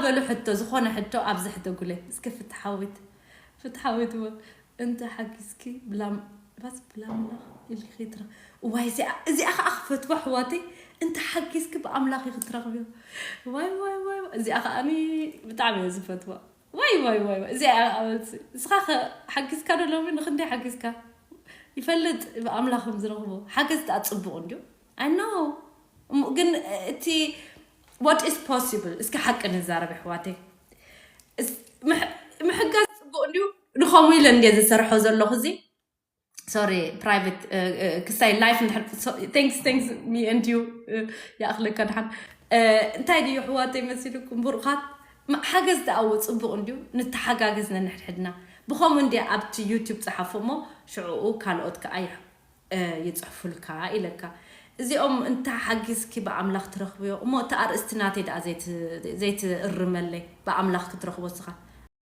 በሉ ሕቶ፣ ዝኾነ ሕቶ ኣብዚ ሕደጉለይ እስከ። ፍትሓዊት፣ ፍትሓዊት እወ፣ እንተ ሓጊዝኪ ብላም ባስ ብላምላኽ ኢልኪ ትረ-፣ እዋይ፣ እዚኣ፣ እዚኣ ኸዓ ክፈትዋ ኣሕዋተይ። እንተ ሓጊዝኪ ብኣምላኽ ኢኺ ትረኽብዮ። ዋይ ዋይ ዋይ ዋይ፣ እዚኣ ኸዓ ብጣዕሚ እየ ዝፈትዋ። ዋይ ዋይ ዋይ ዋይ፣ እዚኣ እያ ኸዓ መልሲ። ንስኻ ኸ ሓጊዝካ ዶ ሎሚ? ንኽንደይ ሓጊዝካ? ይፈልጥ ብኣምላኽ ከም ዝረኽቦ። ሓገዝ ደኣ ጽቡቕ እንድዩ። I know። እሞ ግን እቲ what is possible፣ እስኪ ሓቂ ንዛረብ ኣሕዋተይ። እስ-፣ ምሕ-፣ ምሕጋዝ ጽቡቕ እንድዩ። ንኸምኡ ኢለ እንድየ ዝሰርሖ ዘለኹ እዚ። ሶሪ፣ ፕራይቬት ክሳይ ላይፍ እንድሕር፣ thanks thanks me and you ይኣኽለካ ድሓን። እንታይ ድዩ ኣሕዋተይ መሲልኩም ብሩኻት? ማ-፣ ሓገዝ ደኣ እወ ጽቡቕ እንድዩ። ንተሓጋገዝ ነንሕድሕድና። ብኸምኡ እንድየ ኣብቲ ዩቲዩብ ጸሓፎ እሞ ሽዕኡ ካልኦት ከኣ ይሕ-፣ እ፣ ይጽሕፉልካ ኢለካ። እዚኦም እንተ ሓጊዝኪ ብኣምላኽ ትረኽብዮ። እሞ እቲ ኣርእስቲ ናተይ ደኣ ዘይት-፣ ዘይትእርመለይ፣ ብኣምላኽ ክትረኽቦ እስኻ።